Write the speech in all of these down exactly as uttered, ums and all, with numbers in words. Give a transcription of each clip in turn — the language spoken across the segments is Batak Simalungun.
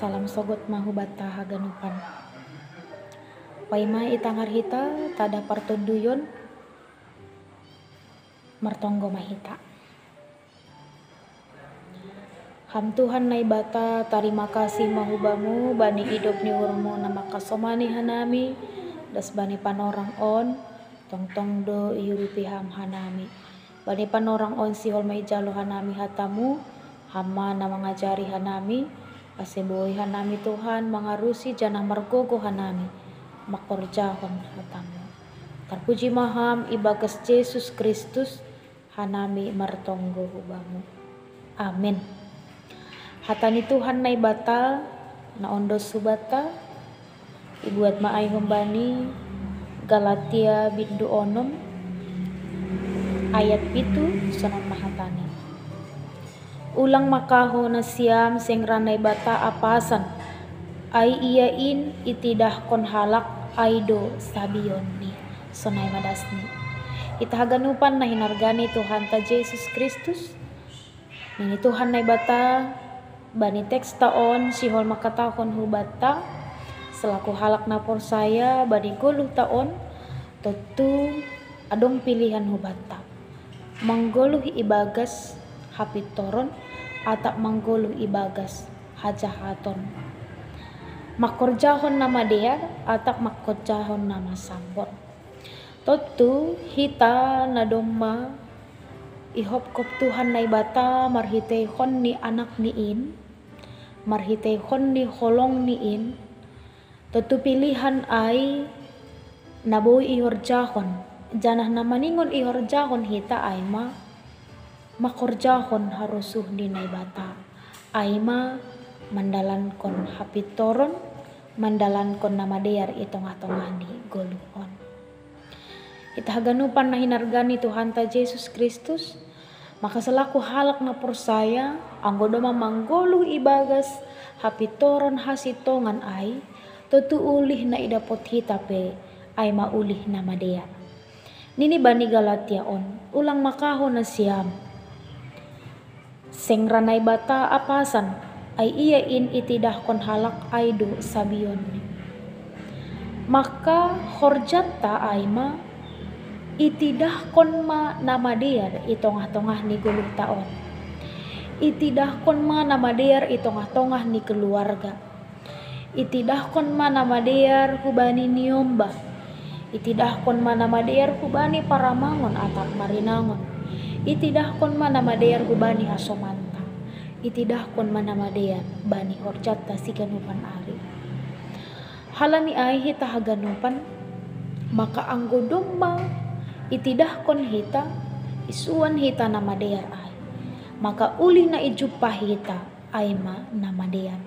Salam sogot ma hubata haganupan. Paima i tangar hita tada partonduyon, martonggo ma hita. Ham Tuhan Naibata, tarima kasih ma hubamu bani idop ni uhurmu na makasomani hanami das bani panorang on. Tongtong do iurupi ham hanami. Bani panorang on sihol ma ijalo hanami hatamu, ham ma na mangajari hanami, ase boi hanami Tuhan mangarusi janah margogoh hanami mangkorjahon hatamu. Tarpuji ma ham ibagas Jesus Kristus, hanami martonggo hubamu. Amen. Hata ni Tuhan Naibata na ondos hubata ibuat ma ai humbani Galatia bindu onom ayat pitu, sonon ma hatani. Ulang makaho nasiam seng ra Naibata apasan, ai ia in itidahkon halak ai do sabionni. Sonai ma dasni. Hita haganupan na hinargani Tuhanta Jesus Kristus, nini Tuhan Naibata bani teksta on sihol mangkatahon hubanta, selaku halak na porsaya bani goluhta on, tontu adong pilihan hubanta. Manggoluh ibagas hapintoron atap manggoluh ibagas hajahaton. Mangkorjahon na madear atap mangkorjahon na masambor. Tontu hita na domma ihopkop Tuhan Naibata marhiteihon ni AnakNi in, marhiteihon ni holongNi in, tontu pilihan ai na boi ihorjahon, janah na maningon ihorjahon hita ai ma mangkorjahon harosuh ni Naibata, ai ma mandalankon hapintoron, mandalankon na madear i tongah-tongah ni goluh on. Hita haganupan na hinargani Tuhanta Jesus Kristus, maka selaku halak na porsaya, anggo domma manggoluh ibagas hapintoron hasintongan ai, tontu ulih na idapot hita pe ai ma ulih na madear. Nini bani Galatia on, ulang makaho nasiam seng ra Naibata apasan, ai ia in itidahkon halak ai do sabionni. Maka horjanta ai ma itidahkon ma na madear i tongah-tongah ni goluhta on. Itidahkon ma na madear i tongah-tongah ni keluarga. Itidahkon ma na madear hubani niombah. Itidahkon ma na madear hubani paramangon atap marinangon. Itidahkon ma na madear hubani hasomanta. Itidahkon ma na madear bani horjanta siganupan ari. Halani ai hita haganupan, maka anggo domma itidahkon hita, isuan hita na madear ai, maka ulih na ijumpah hita ai ma na madear.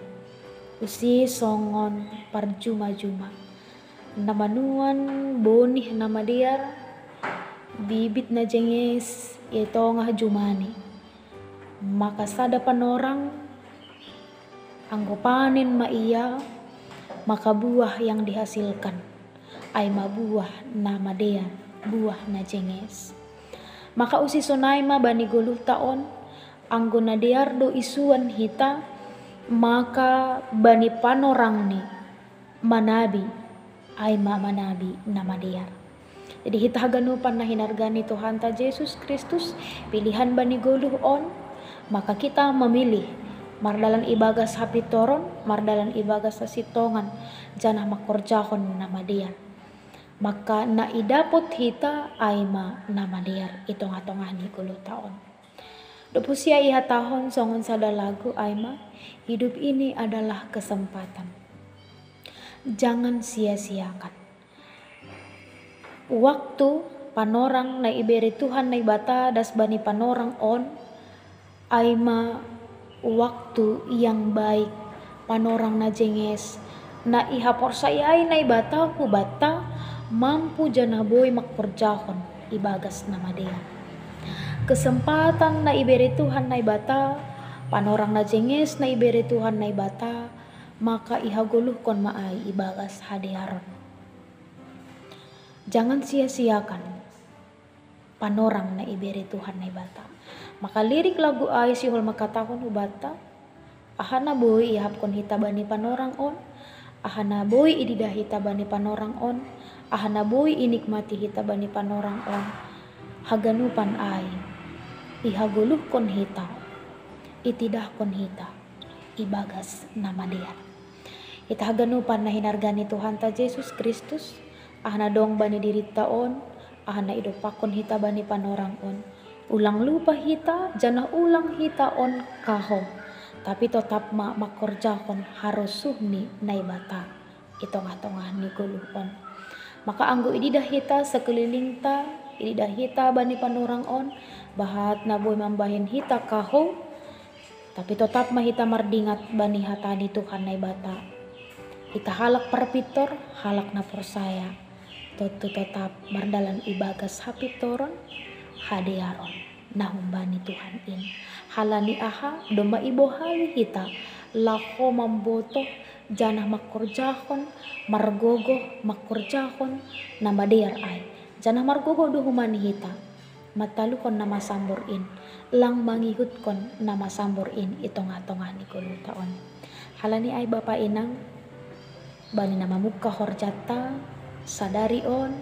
Usi songon parjuma-juma. Na manuan bonih na madear, bibit na jenges i tongah jumani. Maka sada panorang, anggo panen ma ia, maka buah yang dihasilkan ai ma buah na madear, buah na jenges. Maka usi sonai ma bani goluhta on, anggo na dear do isuan hita, maka bani panorangni manabi ai ma manabi na madear. Jadi hita haganupan na hinargani Tuhanta Jesus Kristus, pilihan bani goluh on, maka kita memilih mardalan ibagas hapintoron, mardalan ibagas hasintongan, janah mangkorjahon na madear. Maka na idapot hita ai ma na madear i tongah-tongah ni goluhta on. Dob husia ihatahon songon sada lagu ai ma, hidup ini adalah kesempatan. Jangan sia-siakan. Waktu panorang na ibere Tuhan Naibata das bani panorang on, ai ma waktu yang baik, panorang na jenges, na ihaporsayai Naibata hubanta mampu janah boi mangkorjahon ibagas na madear. Kesempatan na ibere Tuhan Naibata, panorang na jenges na ibere Tuhan Naibata, maka ihagoluhkon ma ai ibagas hadearon. Jangan sia-siakan panorang na ibere Tuhan Naibata. Maka lirik lagu ai sihol mangkatahon hubanta, Aha na boi iahapkon hita bani panorang on, aha na boi ididah hita bani panorang on, aha na boi inikmati hita bani panorang on, haganupan ai ihagoluhkon hita, itidahkon hita ibagas na madear. Hita haganupan na hinarga ni Tuhanta Jesus Kristus, aha na dong bani dirinta on, aha na idompakkon hita bani panorang on, ulang lupa hita janah ulang hita on kahou, tapi totap ma mangkorjahon harosuh ni Naibata i tongah-tongah ni goluh on. Maka anggo ididah hita sakulilingta, ididah hita bani panorang on, bahat na boi mambahen hita kahou, tapi totap ma hita mardingat bani hata ni Tuhan Naibata. Hita halak parpintor, halak na porsaya, tontu totap mardalan ibagas hapintoron, hadearon na humbani Tuhan in. Halani aha? Domma ibohali hita laho mambotoh janah mangkorjahon, margogoh mangkorjahon na madear ai. Janah margogoh do humani hita mantaluhon na masambor in, lang mangihutkon na masambor in i tongah-tongah ni goluhta on. Halani ai, Bapa, Inang, bani na mamungkah horjanta sadari on,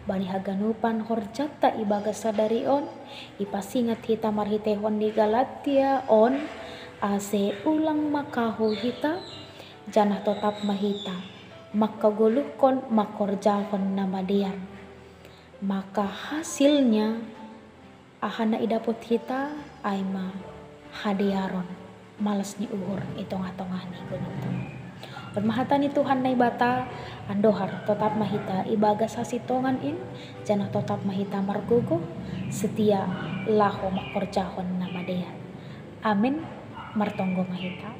bani haganupan horjanta ibagas sadari on, ipasingat hita marhiteihon ni Galatia on, ase ulang ma kahou hita, janah totap ma hita mangkagoluhkon, mangkorjahon na madear. Maka hasilnya, aha na idapot hita, ai ma hadearon, malas ni uhur i tongah-tongah ni goluhta. On ma hata ni Tuhan Naibata, andohar totap ma hita ibagas hasintongan in, janah totap ma hita margogoh, setia laho mangkorjahon na madear. Amin. Martonggo ma hita.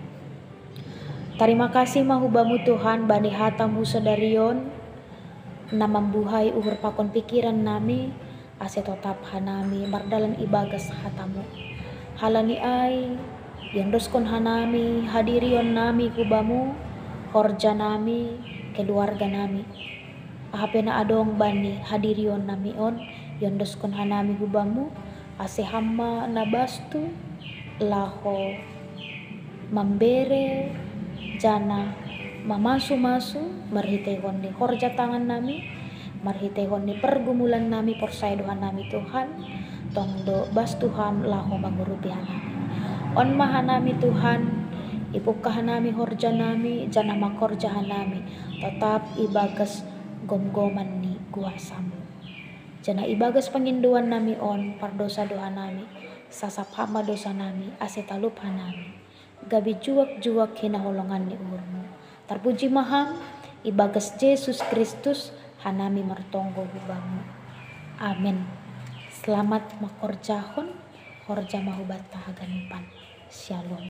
Tarima kasih ma hu-Bamu, Tuhan, bani hata-Mu sadari on, na mambuhai uhur pakon pikiran nami, ase totap hanami mardalan ibagas hata-Mu. Halani ai, iondoskon hanami hadirion nami hu-Bamu, horja nami, keluarga nami. Aha pe na adong bani hadirion nami on, iondoskon hanami hu-Bamu, ase Ham ma na bastu laho mambere janah mamasu-masu marhiteihon ni horja tangan nami, marhiteihon ni pergumulan nami, porsaya do hanami, Tuhan, tong do bastu Ham laho mangurupi hanami. On ma hanami, Tuhan, ipungkah hanami horja nami, janah mangkorja hanami totap ibagas gomgoman ni kuasa-Mu. Janah ibagas pangindoan nami on, pardosa do hanami, sasap Ham ma dosa nami, ase talup hanami gabe juak-juak hinaholongan ni uhur-Mu. Tarpuji ma Ham, ibagas Jesus Kristus hanami martonggo hu-Bamu. Amin. Selamat mangkorjahon, horja ma hubanta haganupan. Syalom.